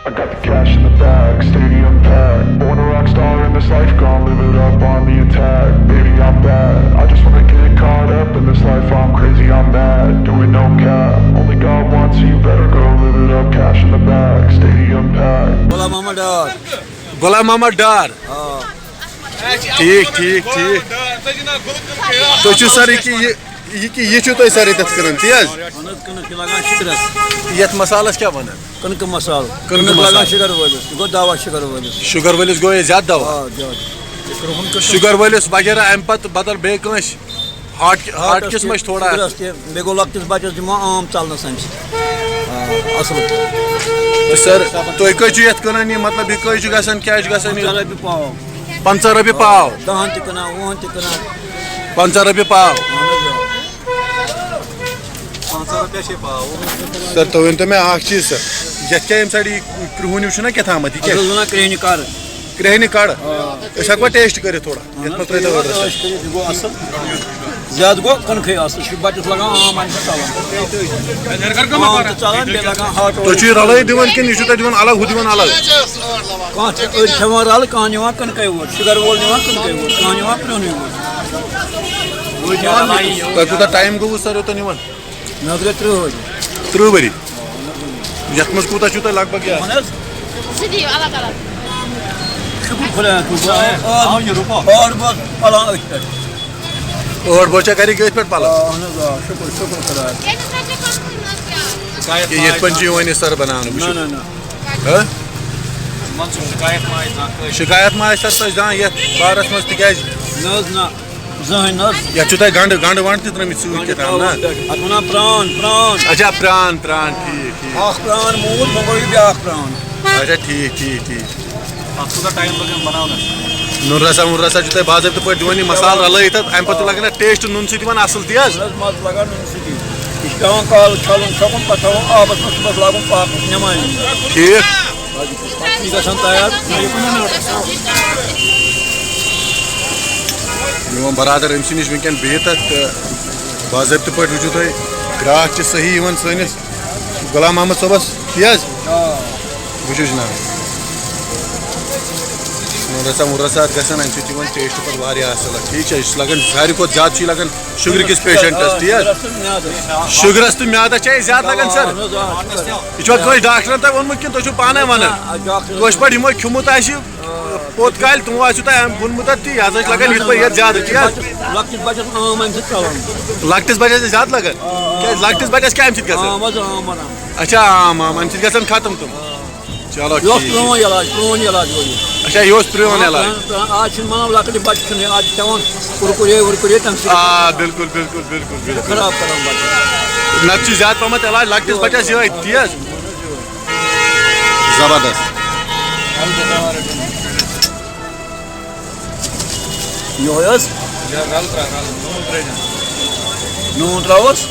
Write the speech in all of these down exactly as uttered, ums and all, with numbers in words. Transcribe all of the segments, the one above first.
I got the cash in the bag, stadium packed. Born a rock star in this life, gonna live it up on the attack. Baby, I'm bad. I just wanna get caught up in this life. I'm crazy, I'm mad. Doing no cap. Only got one, so you better go live it up. Cash in the bag, stadium packed. Ghulam Mohammad Dar. Ghulam Mohammad Dar. آ. ٹھیٖک ٹھیٖک ٹھیٖک. تُہۍ چھِو سر یہِ کہِ یہِ یہِ کہِ یہِ چھِو تُہۍ سر ییٚتٮ۪تھ کٕنان تی حظ؟ اہن حظ، کٕنٕک چھِ لگان شُگرس. یَتھ مصالَس کیٛاہ وَنان؟ کٕنکہٕ مصالہٕ. کٕنکہٕ کٕنٕک لگان مصالہٕ. شُگر وٲلِس، یہِ گوٚو دوا شُگر وٲلِس. شُگر وٲلِس گوٚو یہِ زیادٕ دوا. آ، زیادٕ. شُگر وٲلِس وغیرہ اَمہِ پَتہٕ بدل بیٚیہِ کٲنٛسہِ ہارٹ ہارٹ کِس ما چھِ تھوڑا؟ شُگرس تہِ، بیٚیہِ گوٚو لۄکٹِس بَچَس دِمو عام ژَلنَس اَمہِ سۭتۍ. آ، اَصٕل پٲٹھۍ. سر، تُہۍ کٔہۍ چھِو یَتھ کٕنان یہِ؟ مطلب، یہِ کٔہۍ چھُ گژھان، کیٛاہ چھُ گژھان یہِ؟ پنٛژاہ رۄپیہِ پاو. پنٛژاہ رۄپیہِ پاو. دَہَن تہِ کٕنان، وُہَن تہِ کٕنان. پنٛژاہ رۄپیہِ پاو. اَہَن حظ، آ. سر، تُہۍ ؤنۍ تو مےٚ اَکھ چیٖز، سر. یَتھ کیٛاہ ییٚمہِ سایڈٕ یہِ کرٛہُن ہیوٗ چھُنہ کیٛاہ تامَتھ، یہِ اَتھ کیٛاہ؟ حظ وَنان کرٛہنہِ کَر. کرٛہنہِ کَڑ. أسۍ ہٮ۪کوا ٹیسٹ کٔرِتھ تھوڑا؟ یَتھ منٛز ترٛٲیِو تو ٲٹھ رَس. یہِ گوٚو اَصٕل. زیادٕ گوٚو کٕنکھٕے اَصٕل. یہِ چھُ بَچَس لَگان عام اَمہِ سۭتۍ ژَلان. عام تہِ ژَلان، بیٚیہِ لَگان ہاٹ. تُہۍ چھِو یہِ رَلٲیِتھ دِوان کِنہٕ یہِ چھُو تُہۍ دِوان الگ، ہُہ دِوان الگ؟ کانٛہہ چھِ أڑۍ کھٮ۪وان رَلہٕ، کانٛہہ نِوان کٕنکَے یوت. شُگر وول نِوان کٕنکَے یوت، کانٛہہ نِوان کرٛہنُے یوت. تۄہہِ کوٗتاہ ٹایم گوٚوٕ سر یوٚتَن یِوان؟ مےٚ حظ گٔے تٕرٛہ ؤری. تٕرٛہ ؤری. یَتھ منٛز کوٗتاہ چھُو تۄہہِ لگ بگ یہِ؟ اَہَن حظ. سُہ دِیِو الگ الگ. شُکُر خۄدایَس کُن. ٲٹھ بَس پَلان أتھۍ پٮ۪ٹھ. ٲٹھ بوچا گرِ گٔتھۍ پٮ۪ٹھ پَلو. اَہَن حظ، آ، شُکُر، شُکُر خۄدایَس. یہِ یِتھ پٲٹھۍ چھُ یِوان یہِ سر بَناونہٕ، وٕچھِو. نہ، نہ، نہ. ہہ؟ شِکایت ما آسہِ سر تۄہہِ زانٛہہ یَتھ بارَس منٛز، تِکیٛازِ؟ نہ حظ، نہ. زٕہٕنۍ نہ حظ. یَتھ چھُو تۄہہِ گَنٛڈٕ گَنٛڈٕ وَنٛڈٕ تہِ ترٛٲمٕتۍ سۭتۍ کیٛاہ تام، نہ؟ اَتھ وَنان پرٛان، پرٛان. اچھا، پرٛان پرٛان، ٹھیٖک ٹھیٖک. اَکھ پرٛان موٗد، وۄنۍ گوٚو یہِ بیٛاکھ پرٛان. اچھا، ٹھیٖک ٹھیٖک ٹھیٖک. اَتھ کوٗتاہ ٹایم لَگان بَناونَس؟ نُن رَسا وُن رَسا چھُو تۄہہِ باضٲبطہٕ پٲٹھۍ دِوان یہِ مصالہٕ رَلٲیِتھ اَتھ، اَمہِ پَتہٕ چھُ لَگان اَتھ ٹیسٹ نُن سۭتۍ یِوان اَصٕل تی حظ. اَہَن حظ، مَزٕ لَگان نُنہٕ سۭتی. یہِ چھُ پٮ۪وان کالہٕ چھَلُن، چھۄکُن، پَتہٕ تھاوُن آبَس منٛز، صُبحَس لاگُن پاکَس نٮ۪مازِ. ٹھیٖک. پَتہٕ چھُ گژھان تیار. میون برادر أمۍ سٕے نِش وٕنکٮ۪ن بِہِتھ اَتھ، تہٕ باضٲبطہٕ پٲٹھۍ وٕچھِو تُہۍ، گرٛاکھ چھِ صحیح یِوان سٲنِس غلام محمد صٲبَس، تی حظ؟ وٕچھِو جِناب، وُن رَژھا وُن رَژھا اَتھ گژھان، اَمہِ سۭتۍ چھِ یِوان ٹیسٹ پَتہٕ واریاہ اَصٕل اَتھ، ٹھیٖک چھا؟ یہِ چھُ لَگان ساروی کھۄتہٕ زیادٕ چھُ یہِ لَگان شُگرٕ کِس پیشَنٹَس، تی حظ؟ شُگرَس تہٕ میادَس. شُگرَس تہٕ میادَس چھِ اَسہِ زیادٕ لَگان سَر. اَہَن حظ، آ، شُگرَس. یہِ چھُوا کٲنٛسہِ ڈاکٹرَن تۄہہِ ووٚنمُت کِنہٕ تُہۍ چھِو پانَے وَنان؟ آ، ڈاکٹر. کٲنٛسہِ پٮ۪ٹھ یِمو کھیوٚمُت آسہِ، پوٚت کالہِ تِمو آسِو تۄہہِ اَمہِ ووٚنمُت اَتھ تی، یہِ حظ ٲسۍ لَگان یِتھ پٲٹھۍ یَتھ زیادٕ، تی حظ؟ لۄکٹِس بَچَس عام اَمہِ سۭتۍ ژَلان. لۄکٹِس بَچَس چھِ زیادٕ لَگان؟ کیٛازِ لۄکٹِس بَچَس کیٛاہ اَمہِ سۭتۍ گژھان؟ عام حظ عام بَنان. اچھا، عام عام، اَمہِ سۭتۍ گژھان ختم تِم. چلو یہِ اوس ٹھیٖک. پرٛون علاج، پرٛون علاج اوس یہِ. اچھا، یہِ اوس پرٛون علاج. پرٛون، پرٛون، آز چھِنہٕ مانان لۄکٕٹۍ بَچہٕ کھیوٚن، آز چھِ کھٮ۪وان کُرکُرے وُرکُرے، تَمہِ سۭتۍ آ، بِلکُل بِلکُل بِلکُل بِلکُل. خراب کَران بَچہٕ. نَتہٕ چھُ زیادٕ پَہمَتھ علاج لۄکٹِس بَچَس یِہوٚے، تی حظ؟ زبردست. یِہوٚے حظ. نوٗن ترٛاوَس.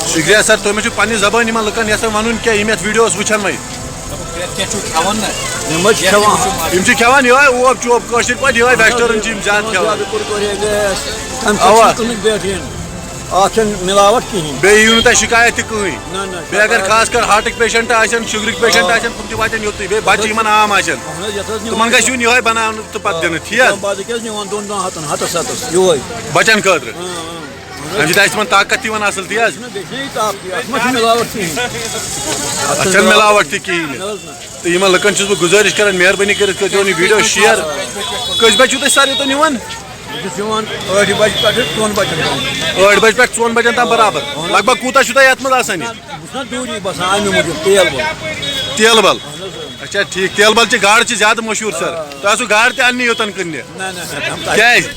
شُکریہ سَر، تُہۍ مےٚ چھِو پنٛنہِ زبٲنۍ یِمَن لُکَن یَژھان وَنُن کینٛہہ، یِم یَتھ ویٖڈیوَس وٕچھَن وۄنۍ. کینٛہہ چھُو کھٮ۪وان نہ؟ یِم حظ چھِ کھٮ۪وان. یِم چھِ کھٮ۪وان یِہوٚے اوپ چوپ کٲشِر پٲٹھۍ، یِہوٚے وٮ۪سٹٲرٕن چھِ یِم زیادٕ کھٮ۪وان. زیادٕ کُرکُرے گٔیَس. تَمہِ سۭتۍ اَوا. چھِنہٕ کٕنٕک بیٹھیٖن. اَتھ چھَنہٕ مِلاوَٹ کِہیٖنۍ. بیٚیہِ یِیِو نہٕ تۄہہِ شِکایت تہِ کٕہٕنۍ. نہ، نہ، بیٚیہِ اگر شِکایت. خاص کر ہارٹٕکۍ پیشَنٹ آسَن، شُگرٕکۍ پیشَنٹ آسَن، تِم تہِ واتن یوٚتُے. بیٚیہِ بَچہٕ یِمَن عام آسَن، اَہَن حظ، یَتھ حظ نِوان. تِمَن گژھِ یُن یِہوٚے بَناونہٕ تہٕ پَتہٕ دِنہٕ، ٹھیٖک حظ؟ بازرٕ کیٛاہ حظ نِوان دۄن دۄن ہَتَن، ہَتَس ہَتَس، یِہوٚے. بَچَن خٲطرٕ. اۭں، اۭں. اَمہِ سۭتۍ آسہِ تِمَن طاقت تہِ یِوان اَصٕل، تی حظ؟ چھُنہ بیٚیہِ چھُنہ یہِ طاقتٕے، اَتھ منٛز چھُ مِلاوَٹ کِہیٖنۍ. اَتھ چھَنہٕ مِلاوَٹ تہِ کِہیٖنۍ نہ نہٕ. حظ نہ. تہٕ یِمَن لُکَن چھُس بہٕ گُزٲرِش کران، مہربٲنی کٔرِتھ کٔرۍزیو یہِ ویٖڈیو شِیَر. کٔژِ بَجہِ چھُو تُہۍ سَر یوٚتَن یِوان؟ بہٕ چھُس یِوان ٲٹھِ بَجہِ پٮ۪ٹھٕ ژۄن بَجَن تام. ٲٹھِ بَجہِ پٮ۪ٹھ ژۄن بَجَن تام برابر. لگ بگ کوٗتاہ چھُو تۄہہِ یَتھ منٛز آسان یہِ؟ بہٕ چھُس نہ دوٗری بَسان، اَمہِ موٗجوٗب تیل بَل. تیل بَل. اچھا ٹھیٖک، تیل بَل چہِ گاڈٕ چھِ زیادٕ مشہوٗر سَر. تۄہہِ آسوٕ گاڈٕ تہِ اَننہِ یوٚتَن کٕننہِ. نہ، نہ، نہ، تِم کَتہِ؟ کیٛازِ؟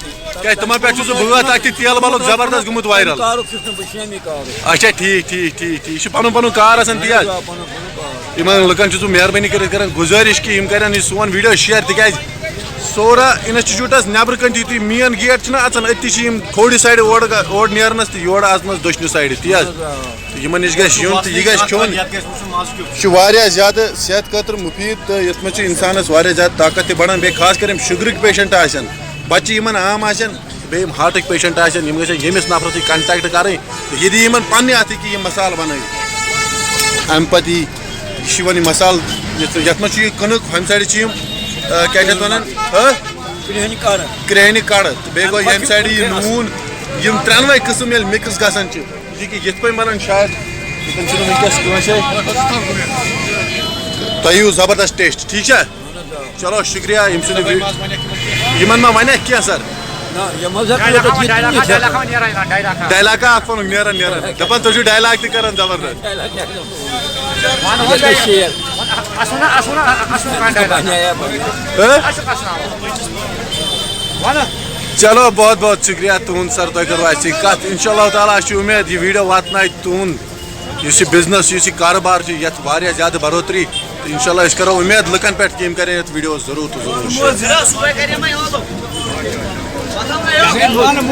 کیٛازِ تِمَن پٮ۪ٹھ چھُ سُہ بٲتھ اَکھ تہِ، تیل بَلُک زبردست گوٚمُت وایرَل. کارُک چھُس نہٕ بہٕ شیمی کارُک. اچھا ٹھیٖک ٹھیٖک ٹھیٖک ٹھیٖک، یہِ چھُ پَنُن پَنُن کار آسان تی حظ. آ، پَنُن پَنُن کار. یِمن لُکن چھُس بہٕ مہربٲنی کٔرِتھ کران گُزٲرِش کہِ یِم کرن یہِ سون ویٖڈیو شِیر، تِکیازِ سورا انسٹِچوٗٹس نٮ۪برٕ کنہِ یُتھُے مین گیٹ چھُنہ اژان، أتی چھِ یِم کھوورِ سایڈٕ اورٕ گا-، اورٕ نیرنس تہٕ یورٕ اژنس دٔچھنہِ سایڈٕ، تی حظ؟ تہٕ یِمن نِش گژھِ یُن تہٕ یہِ گژھِ کھیوٚن۔ یَتھ گژھِ وٕچھُن مَزٕ کیُتھ چھُ۔ یہِ چھُ واریاہ زیادٕ صحت خٲطرٕ مُفیٖد تہٕ یَتھ منٛز چھُ اِنسانَس واریاہ زیادٕ طاقت تہِ بَڑان، بیٚیہِ خاص کر یِم شُگرٕکۍ پیشنٹ آسن، بَچہِ یِمن عام آسن، بیٚیہِ یِم ہارٹٕکۍ پیشنٹ آسن، یِم گژھن ییٚمِس نفرَس سۭتۍ کَنٹیکٹ کَرٕنۍ تہٕ یہِ دِیہِ یِمن پننہِ اَتھٕ کہِ یِم مصالہٕ بَنٲوِتھ۔ اَمہِ پَتہٕ یی، یہِ چھُ یِوان یہِ مصالہٕ، یَتھ، یَتھ منٛز چھُ یہِ کٕنٕک، ہُمہِ سایڈٕ چھِ یِم، آ، کیٛاہ چھِ اَتھ وَنان؟ ہہ؟ کرٛہنہِ کَڑٕ۔ کرٛہنہِ کَڑٕ۔ تہٕ بیٚیہِ گوٚو اَمہِ پَتہٕ ییٚمہِ چھُ سایڈٕ یہِ کرٛہنہِ۔ نوٗن، یِم ترٛٮ۪نوَے قٕسٕم ییٚلہِ مِکٕس گژھان چھِ، یہِ کہِ یِتھ پٲٹھۍ بَنان شاید، ییٚتٮ۪ن چھُنہٕ وٕنکیٚس کٲنٛسے۔ تۄہہِ یِیِو زبردست ٹیسٹ، ٹھیٖک چھا؟ چلو، شُکریہ، یِم چھِنہٕ وی-، یِمَن ما وَنہِ اَسہِ کینٛہہ، سَر؟ نہ، یِم حظ ہٮ۪کَن ڈایلاگ یوٚتَتھ ہاوان، یِتھ ڈایلاگ کِہیٖنۍ ہاوان، چھِ۔ ڈایلاگ ہاوان، نیران، ڈایلاگ ہاوان۔ ڈایلاگ اَکھ وَنُکھ، نیران، نیران۔ دَپان، تُہۍ چھِو ڈایلاگ تہِ کَران زبردست۔ ڈایلاگ تہِ ہاوان۔ وَن، وَن، ییٚتہِ ڈایلاگ۔ شیر۔ اَسُن، اَسُن، اَسُن کانٛہہ ڈایلاگ۔ بَنیٛایا، بَنیٛایا۔ ہہ؟ اَسُن، اَسُن، اَسُن۔ وَن۔ چلو، بہت بہت شُکریہ تُہُنٛد، سَر، تۄہہِ کٔروٕ اَسہِ سۭتۍ کَتھ۔ اِنشاء اللہ تعالیٰ، اَسہِ چھِ اُمید، یہِ ویٖڈیو واتنایہِ تُہُنٛد یُس یہِ بِزنِس، یُس یہِ کارٕبار چھُ، یَتھ واریاہ زیادٕ بَڑوتری۔ تہٕ اِنشاء اللہ، أسۍ کَرو اُمید لُکَن پٮ۪ٹھ کہِ یِم کَرن یَتھ ویٖڈیوَس ضروٗر تہٕ ضروٗر شِیر۔